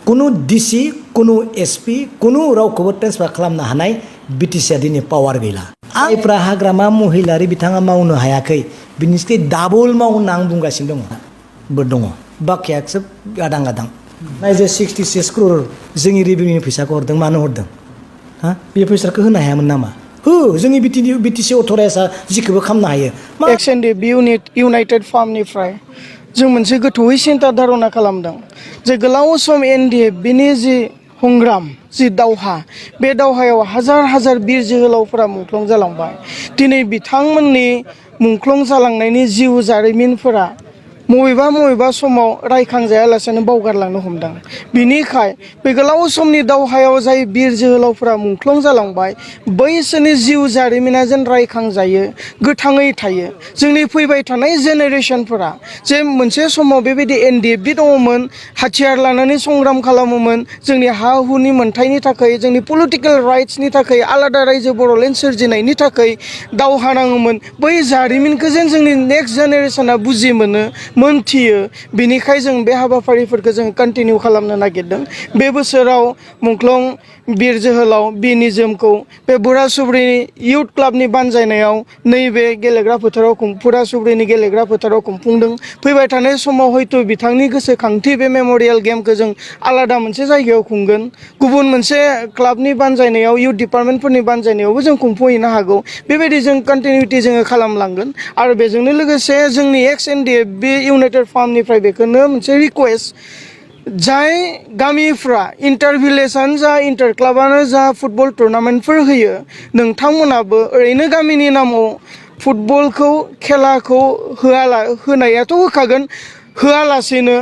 कुनु डिसि कुनु एसपि कुनु रावखौबो ट्रेन्सफार खालामनो हानाय बिटिसिआ दिनै पावार गैला जायफ्रा हाग्रामा महिलारि बिथाङा मावनो हायाखै बिनिस्राय डाबल माव होनना आं बुंगासिनो दङ बाखिया सोब आदां आदां नायजे 66 crore जोंनि रेभिनिउ फैसाखौ हरदों मानो हरदों हा बे फैसाखौ होनो हायामोन नामा हो जोंनि बिटिसि अथ'राइजआ जिखौबो खालामनो हायो एक्सएनडि इउनाइटेड फार्मनिफ्राय जों मोनसे गोथौयै सिन्था धारना खालामदों जे गोलाव सम एनडिएफ बिनि जि संग्राम जि दावहा बे दावहायाव हाजार हाजार बिर जोहोलावफोरा मुंख्लं जालांबाय दिनै बिथांमोननि मुंख्लं जालांनायनि जिउ जारिमिनफोरा मबेबा समाव रायखांजायालासेनो बावगारलांनो हमदों बिनिखाय बे गोलाव समनि दावहायाव जाय बिर जोहोलावफोरा मुंख्लं जालांबाय बैसोरनि जिउ जारिमिना जेन रायखांजायो गोथाङै थायो जोंनि फैबाय थानाय जेनेरेसनफोरा जे मोनसे समाव बेबायदि एनडिएफबि दङमोन हाथियार लानानै संग्राम खालामोमोन जोंनि हा हुनि मोनथायनि थाखाय जोंनि पलिटिकेल राइट्सनि थाखाय आलादा रायजो बर'लेण्ड सोरजिनायनि थाखाय दावहा नाङोमोन बै जारिमिनखौ जेन जोंनि नेक्स्ट जेनेरेसना बुजि मोनथियो बिनिखाय जों बे हाबाफारिफोरखौ जों कन्टिनिउ खालामनो नागिरदों बे बोसोराव मुंख्लं बिर जोहोलाव बिनिजोमखौ बे बुरा सुब्रिनि इउथ क्लाबनि बानजायनायाव नैबे गेलेग्रा फोथाराव बुरा सुब्रिनि गेलेग्रा फोथाराव खुंफुंदों फैबाय थानाय समाव हयथ' बिथांनि गोसोखांथि बे मेम'रियेल गेमखौ जों आलादा मोनसे जायगायाव खुंगोन गुबुन मोनसे क्लाबनि बानजायनायाव इउथ डिपार्टमेन्टफोरनि बानजायनायावबो जों खुंफुंहैनो हागौ बेबायदि जों कन्टिनिउटि जोङो खालामलांगोन आरो बेजोंनो लोगोसे जोंनि एक्सएनडिएफ बे इउनाइटेड फार्मनिफ्राय बेखौनो मोनसे रिक्वेस्ट जाय गामिफ्रा इन्टार भिलेजानो जा इन्टार क्लाबानो जा फुटबल टुर्नामेन्टफोर होयो नोंथांमोनाबो ओरैनो गामिनि नामाव फुटबलखौ खेलाखौ होनायाथ' होखागोन होआलासेनो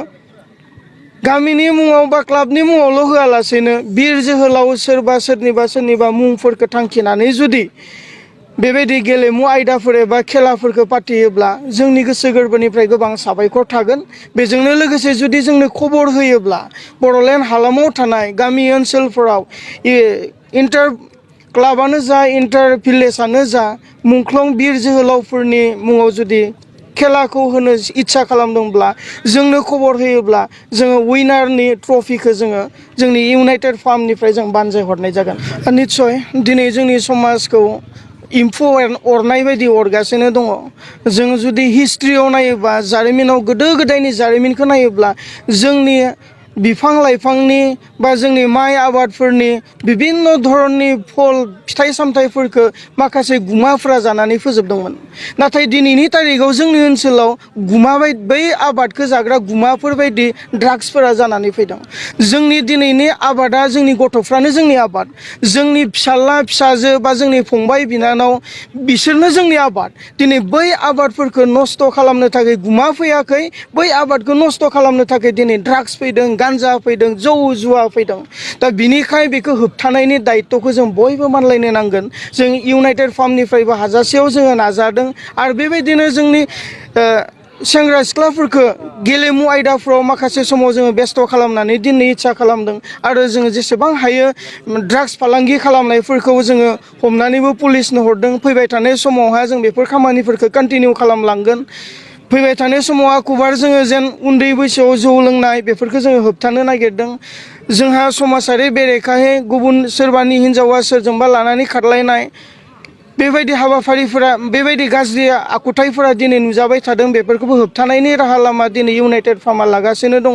गामिनि मुङाव बा क्लाबनि मुङावल' होआलासेनो बिर जोहोलाव सोरबा सोरनिबा मुंफोरखौ थांखिनानै जुदि बेबायदि गेलेमु आयदाफोर एबा खेलाफोरखौ फाथियोब्ला जोंनि गोसो गोरबोनिफ्राय गोबां साबायखर थागोन बेजोंनो लोगोसे जुदि जोंनो खबर होयोब्ला बर'लेण्ड हालामाव थानाय गामि ओनसोलफोराव इन्टार क्लाबानो जा इन्टार भिलेजानो जा मुंख्लं बिर जोहोलावफोरनि मुङाव जुदि खेलाखौ होनो इच्छा खालामदोंब्ला जोंनो खबर होयोब्ला जोङो उइनारनि ट्रफिखौ जोङो जोंनि इउनाइटेड फार्मनिफ्राय जों बानजाय हरनाय जागोन निस्सय दिनै जोंनि समाजखौ इम्फौ अरनाय बायदि अरगासिनो दङ जों जुदि हिस्ट्रियाव नायोबा जारिमिनाव गोदो गोदायनि जारिमिनखौ नायोब्ला जोंनि बिफां लाइफांनि बा जोंनि माइ आबादफोरनि बिभिन्न धरननि फल फिथाइ सामथाइफोरखौ माखासे गुमाफोरा जानानै फोजोबदोंमोन नाथाय दिनैनि तारिखाव जोंनि ओनसोलाव बै आबादखौ जाग्रा गुमाफोर बायदि ड्राग्सफोरा जानानै फैदों जोंनि दिनैनि आबादा जोंनि गथ'फ्रानो जोंनि आबाद जोंनि फिसाला फिसाजो बा जोंनि फंबाय बिनानाव बिसोरनो जोंनि आबाद दिनै बै आबादफोरखौ नस्थ' खालामनो थाखाय गुमा फैयाखै बै आबादखौ नस्थ' खालामनो थाखाय दिनै ड्राग्स फैदों गान्जा फैदों जौ जुवा फैदों दा बिनिखाय बेखौ होबथानायनि दायित्वखौ जों बयबो मानलायनो नांगोन जों इउनाइटेड फार्मनिफ्रायबो हाजासेयाव जोङो नाजादों आरो बेबायदिनो जोंनि सेंग्रा सिख्लाफोरखौ गेलेमु आयदाफ्राव माखासे समाव जोङो बेस्थ' खालामनानै दोननो इच्छा खालामदों आरो जोङो जेसेबां हायो ड्राग्स फालांगि खालामनायफोरखौ जोङो हमनानैबो पुलिसनो हरदों फैबाय थानाय समावहा जों बेफोर खामानिफोरखौ कन्टिनिउ खालामलांगोन फैबाय थानाय समाव आकुबार जोङो जेन उन्दै बैसोआव जौ लोंनाय बेफोरखौ जोङो होबथानो नागिरदों जोंहा समाजारि बेरेखायै गुबुन सोरबानि हिन्जावा सोरजोंबा लानानै खारलायनाय बेबायदि हाबाफारिफोरा बेबायदि गाज्रि आखुथायफोरा दिनै नुजाबाय थादों बेफोरखौबो होबथानायनि राहा लामा दिनै इउनाइटेड फार्मा लागासिनो दङ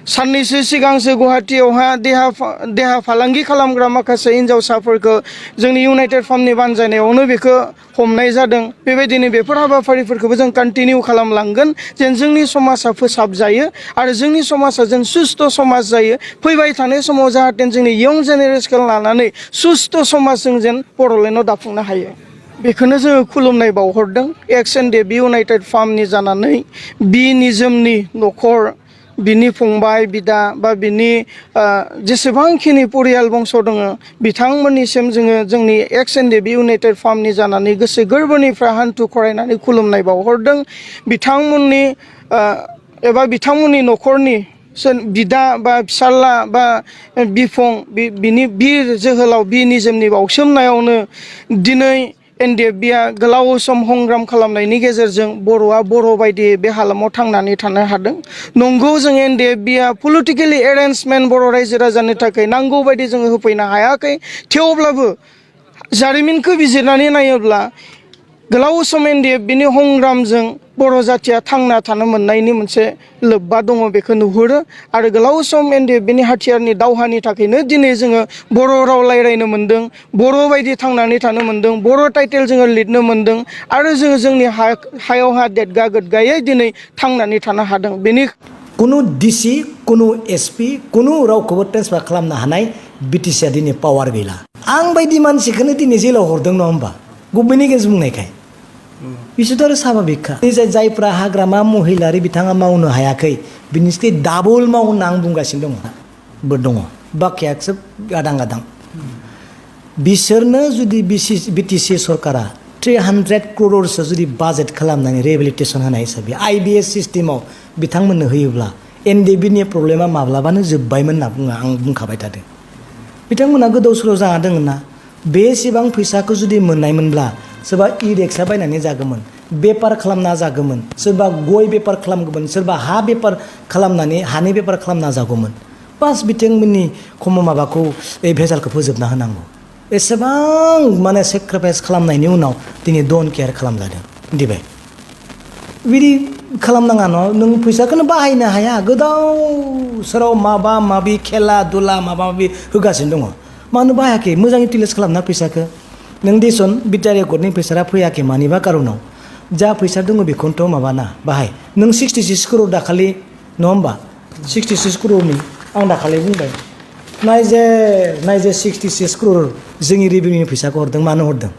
साननैसो सिगांसो गुवाहाटीयावहा देहा फालांगि खालामग्रा माखासे हिन्जावसाफोरखौ जोंनि इउनाइटेड फार्मनि बानजायनायावनो बेखौ हमनाय जादों बेबायदिनो बेफोर हाबाफारिफोरखौबो जों कन्टिनिउ खालामलांगोन जेन जोंनि समाजा फोसाबजायो आरो जोंनि समाजा जेन सुस्थ' समाज जायो फैबाय थानाय समाव जाहाथे जोंनि इयं जेनेरेसनखौ लानानै सुस्थ' समाज जों जेन बर'लेण्डआव दाफुंनो हायो बेखौनो जोङो खुलुमनाय बावहरदों एक्सएनडिएफ इउनाइटेड फार्मनि जानानै बिनिजोमनि न'खर बिनि फंबाय बिदा बा बिनि जेसेबांखिनि परियाल बंस दङ बिथांमोननिसिम जोङो जोंनि एक्सएनडिएफ इउनाइटेड फार्मनि जानानै गोसो गोरबोनिफ्राय हान्थु खरायनानै खुलुमनाय बावहरदों बिथांमोननि एबा बिथांमोननि न'खरनि बिदा बा फिसाला बा बिफं बिनि बिर जोहोलाव बिनिजोमनि बावसोमनायावनो दिनै एनडिएफबिआ गोलाव सम संग्राम खालामनायनि गेजेरजों बर'आ बर' बायदि बे हालामाव थांनानै थानो हादों। नंगौ जों एनडिएफबिआ पलिटिकेलि एरेन्जमेन्ट बर' रायजो राजानि थाखाय नांगौ बायदि जोङो होफैनो हायाखै। थेवब्लाबो जारिमिनखौ बिजिरनानै नायोब्ला गोलाव सम एनडिएफबिनि संग्रामजों बर' जाथिया थांना थानो मोननायनि मोनसे लोब्बा दङ बेखौ नुहुरो आरो गोलाव सम एनडिएफबिनि हाथियारनि दावहानि थाखायनो दिनै जोङो बर' राव रायज्लायनो मोन्दों, बर' बायदि थांनानै थानो मोन्दों, बर' टाइटेल जोङो लिरनो मोन्दों आरो जोङो जोंनि हायावहा देदगा गोदगायै दिनै थांनानै थानो हादों। बेनि कुनु डिसि कुनु एसपि कुनु रावखौबो ट्रेन्सफार खालामनो हानाय बिटिसिआ दिनै पावार गैला। आं बायदि मानसिखौनो दिनै जेलाव हरदों नङा होमबा गभर्नमेन्टनि गेजेरजों बुंनायखाय बिसोरथ' आरो साभाबिकखा। जायफ्रा हाग्रामा महिलारि बिथाङा मावनो हायाखै बिनिसै डाबल माव होनना आं बुंगासिनो दङ बाखिया सोब आदां गादां। बिसोरनो जुदि बिटिसि सरकारा 300 crores जुदि बाजेट खालामनानै रिहेबिलिटेसन होनाय हिसाबै आइबिएस सिस्टेमाव बिथांमोननो होयोब्ला एनडिएफबिनि प्रब्लेमा माब्लाबानो जोब्बायमोन होनना बुङो आं बुंखाबाय थादों। बिथांमोना गोदाव सोराव जाना दङ ना बेसेबां फैसाखौ जुदि मोननायमोनब्ला सोरबा इ रिक्सा बायनानै जागौमोन, बेपार खालामना जागौमोन, सोरबा गय बेपार खालामगौमोन, सोरबा हा बेपार खालामनानै हानि बेपार खालामना जागौमोन। बास बिथांमोननि माबाखौ भेजालखौ फोजोबना होनांगौ। एसेबां माने सेक्रिफाइस खालामनायनि उनाव दिनै डन केयार खालामजादों दिबाय बिदि खालामनाङा न' नों फैसाखौनो बाहायनो हाया गोदाव सोराव माबा माबि खेला दुला माबा माबि होगासिनो दङ। मानो बाहायाखै मोजां इउटिलाइज खालामना फैसाखौ नों देसन बिटारि रेकर्डनि फैसाया फैयाखै मानिबा कारनाव जा फैसा दङ बेखौनोथ' माबाना बाहाय। नों 66 crore दाखालि नङा होमबा 66 crore आं दाखालि बुंबाय नायजे 66 crore जोंनि रेभिनिउनि फैसाखौ हरदों मानो हरदों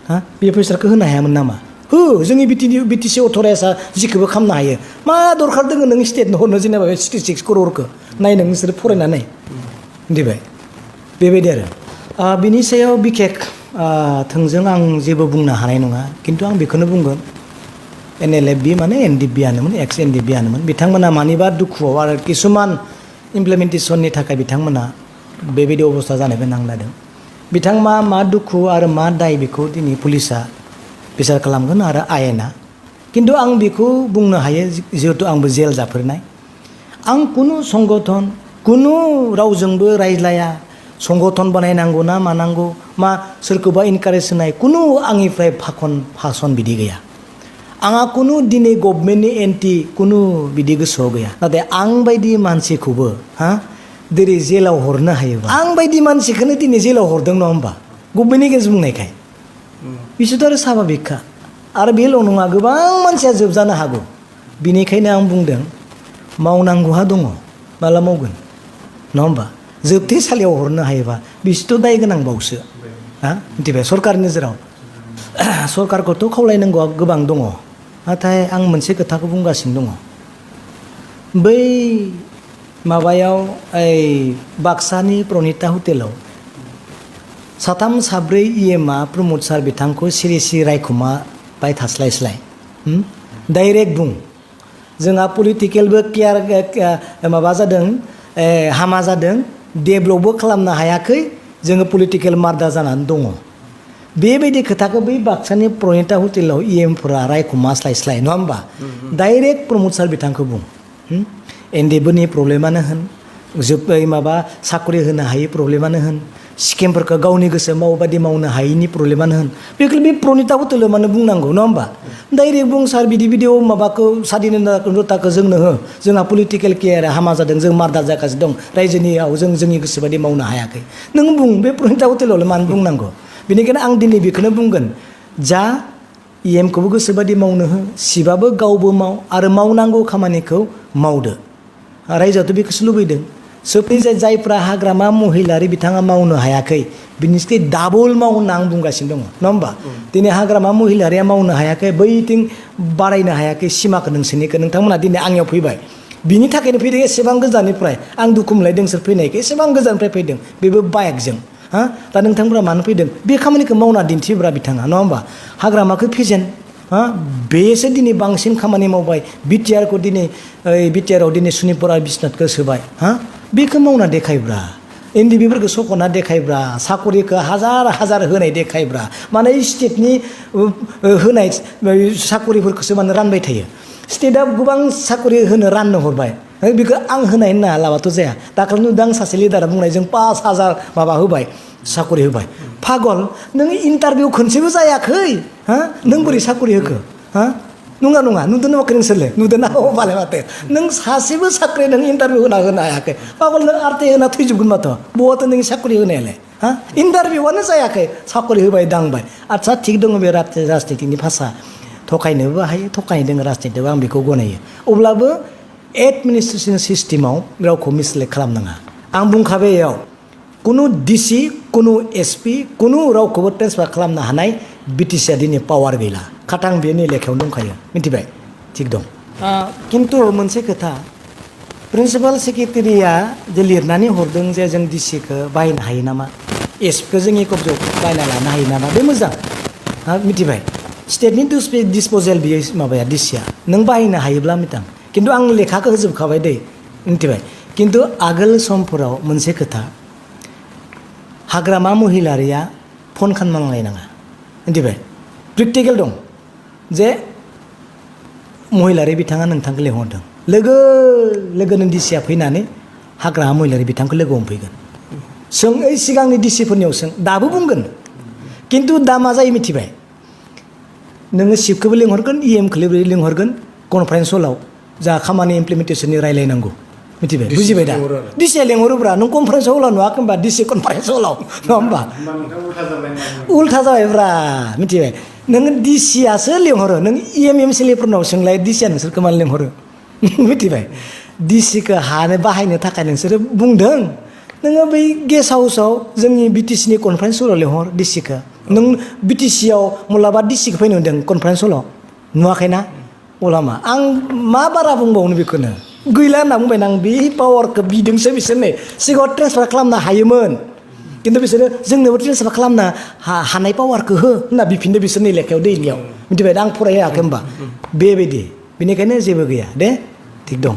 हा बे फैसाखौ होनो हायामोन नामा? हो जोंनि बिटिसि अथ'राइजआ जिखौबो खालामनो हायो। मा दरखार दङ नों स्टेटनो हरनो जेनेबा 66 crore नाय नों नोंसोर फरायनानै दिबाय बेबायदि आरो बिनि सायाव बिखेक थोंजों आं जेबो बुंनो हानाय नङा। खिन्थु आं बेखौनो बुंगोन एनएलएफबि माने एनडिएफबिआनोमोन एक्स एनडिएफबिआनोमोन बिथांमोना मानिबा दुखुआव आरो किसुमान इमप्लिमेन्टेसननि थाखाय बिथांमोना बेबायदि अबस्था जानोबो नांलायदों। बिथांमोना मा दुखु आरो मा दाय बेखौ दिनै पुलिसा बिसार खालामगोन आरो आयेना। खिन्थु आं बेखौ बुंनो हायो जिहेतु आंबो जेल जाफेरनाय आं कुनु संगठन कुनु रावजोंबो रायज्लाया संगठन बानायनांगौ ना मानांगौ मा सोरखौबा इनकारेज होनाय कुनु आंनिफ्राय फासन बिदि गैया। आंहा कुनु दिनै गभर्नमेन्टनि एन्टि कुनु बिदि गोसोआव गैया। नाथाय आं बायदि मानसिखौबो हा दिनै जेलाव हरनो हायोबा आं बायदि मानसिखौनो दिनै जेलाव हरदों नङा होमबा गभर्नमेन्टनि गेजेरजों बुंनायखाय बिसोरथ' आरो साभाबिकखा आरो बेल' नङा गोबां मानसिया जोबजानो हागौ। बिनिखायनो आं बुंदों मावनांगौहा दङ माला मावगोन नङा होमबा जोबथेसालियाव हरनो हायोबा बिसोरथ' दाय गोनांबावसो हा मिथिबाय सरकारनि नोजोराव सरकारखौथ' खावलायनांगौआ गोबां दङ। नाथाय आं मोनसे खोथाखौ बुंगासिनो दङ बै माबायाव बाक्सानि प्रनिता हटेलाव साथाम साब्रै इएमआ प्रमद सार बिथांखौ सिरि सिरि रायखुमा बाय थास्लायस्लाय डाइरेक्ट बुं जोंहा पलिटिकेलबो क्लियार माबा जादों हामा जादों डेभलपबो खालामनो हायाखै जोङो पलिटिकेल मार्डार जानानै दङ। बेबायदि खोथाखौ बै बाक्सानि प्रनिता हटेलाव इएमफोरा रायखुमा स्लायस्लाय नङा होमबा डाइरेक्ट प्रमद सार बिथांखौ बुं एनडिएफबिनि प्रब्लेमानो होन माबा साकरि होनो हायि प्रब्लेमानो होन स्किमफोरखौ गावनि गोसो मावबादि मावनो हायिनि प्रब्लेमानो होन बेखौ बे प्रनिता हटेलाव मानो बुंनांगौ नङा होमबा डाइरेक्ट बुं सार बिदि बिदियाव माबाखौ स्वाधीनताखौ जोंनो हो जोंहा पलिटिकेल केयारा हामा जादों जों मार्डार जागासिनो दं रायजोनियाव जों जोंनि गोसोबादि मावनो हायाखै नों बुं बे प्रनिता हटेलावलाय मानो बुंनांगौ। बेनिखायनो आं दिनै बेखौनो बुंगोन जा इएमखौबो गोसोबादि मावनो हो सिबाबो गावबो माव आरो मावनांगौ खामानिखौ मावदो। रायजोआथ' बेखौसो लुबैदों सोबनि जायफ्रा हाग्रामा महिलारि बिथाङा मावनो हायाखै बिनिसै डाबल माव होनना आं बुंगासिनो दङ नङा होमबा दिनै हाग्रामा महिलारिया मावनो हायाखै बैथिं बारायनो हायाखै सिमाखौ नोंसोरनिखौ नोंथांमोना दिनै आंनियाव फैबाय बिनि थाखायनो फैदों एसेबां गोजाननिफ्राय आं दुखु मोनलायदों सोर फैनायखौ एसेबां गोजाननिफ्राय फैदों बेबो बाइकजों हा दा नोंथांमोना मानो फैदों बे खामानिखौ मावना दिन्थिब्रा बिथाङा नङा होमबा हाग्रामाखौ फेजेन हा बेसो दिनै बांसिन खामानि मावबाय बिटिआरखौ दिनै बिटिआराव दिनै सुनितपुर आरो बिश्वनाथखौ सोबाय हा बेखौ मावना देखायब्रा एनडिबिफोरखौ सख'ना देखायब्रा साकरिखौ हाजार हाजार होनाय देखायब्रा माने स्टेटनि होनाय साकरिफोरखौसो माने रानबाय थायो स्टेटआ गोबां साकरि होनो राननो हरबाय बेखौ आं होनाय होनना लाबाथ' जाया दाखालि नुदों आं सासे लिडारा बुंनायजों 5,000 माबा होबाय साकरि होबाय पागल नों इन्टारभिउ खनसेबो जायाखै हा नों बोरै साकरि होखो हा नङा नङा नुदों नामा नोंसोरलाय नुदों ना मालाय माथो नों सासेबो साख्रि नों इन्टारभिउ होनो हायाखै पागल नों आरटे होना थैजोबगोन माथो बहाथो नों साख्रि होनायालाय हा इन्टारभिउआनो जायाखै साख्रि होबाय दांबाय आच्छा थिग दङ बे राजनितिनि भाषा थगायनोबो हायो थगायनो दङ राजनितिआव आं बेखौ गनायो अब्लाबो एडमिनिस्ट्रेसन सिस्टेमाव रावखौ मिसलेक्ट खालामनाङा आं बुंखाबाय बेयाव कुनु डिसि कुनु एसपि कुनु रावखौबो ट्रेन्सफार खालामनो हानाय बिटिसिआ दिनै पावार गैला खाटां बेनि लेखायाव दंखायो मिथिबाय थिग दं खिन्थु मोनसे खोथा प्रिन्सिपाल सेक्रेटारिया जे लिरनानै हरदों जे जों डिसिखौ बाहायनो हायो नामा एसपिखौ जों एकबजों बायना लानो हायो नामा बे मोजां मिथिबाय स्टेटनि डिसप'जेल बियो माबाया डिसिया नों बाहायनो हायोब्ला मिथां खिन्थु आं लेखाखौ होजोबखाबाय दै मिथिबाय खिन्थु आगोल समफोराव मोनसे खोथा हाग्रामा महिलारिया फन खालामनांलायनाङा मिथिबाय प्रेक्टिकेल दं जे महिलारि बिथाङा नोंथांखौ लेंहरदों लोगो लोगोनो डिसिया फैनानै हाग्रामा महिलारि बिथांखौ लोगो हमफैगोन सों ओइ सिगांनि डिसिफोरनियाव सों दाबो बुंगोन खिन्थु दा मा जायो मिथिबाय नोङो सिफखौबो लिंहरगोन इएमखौबो लिंहरगोन कनफारेन्स हलाव जा खामानि इमप्लिमेन्टेसननि रायलायनांगौ मिथिबाय बुजिबाय दा डिसिया लेंहरोब्रा नों कनफारेन्स हलाव नुवाखै होनबा डिसि कनफारेन्स हलाव नङा होमबा उल्था जाबायब्रा मिथिबाय नोङो डिसियासो लेंहरो नों इएमएमसिएलएफोरनाव सोंलाय डिसिया नोंसोरखौ मानो लेंहरो मिथिबाय डिसिखौ हानो बाहायनो थाखाय नोंसोरो बुंदों नोङो बै गेस्ट हाउसाव जोंनि बिटिसिनि कनफारेन्स हलाव लेंहर डिसिखौ नों बिटिसियाव माब्लाबा डिसिखौ फैनो होदों कनफारेन्स हलाव नुवाखैना अलामा आं मा बारा बुंबावनो बेखौनो गैला होनना बुंबाय आं बे पावारखौ बिदोंसो बिसोरनो सिगाङाव ट्रेन्सफार खालामनो हायोमोन खिन्थु बिसोरो जोंनोबो ट्रेन्सफार खालामनो हानाय पावारखौ हो होनना बिफिनदो बिसोरनि लेखायाव दैलियाव मिथिबाय आं फरायहायाखै होनबा बेबायदि बेनिखायनो जेबो गैया दे थिग दं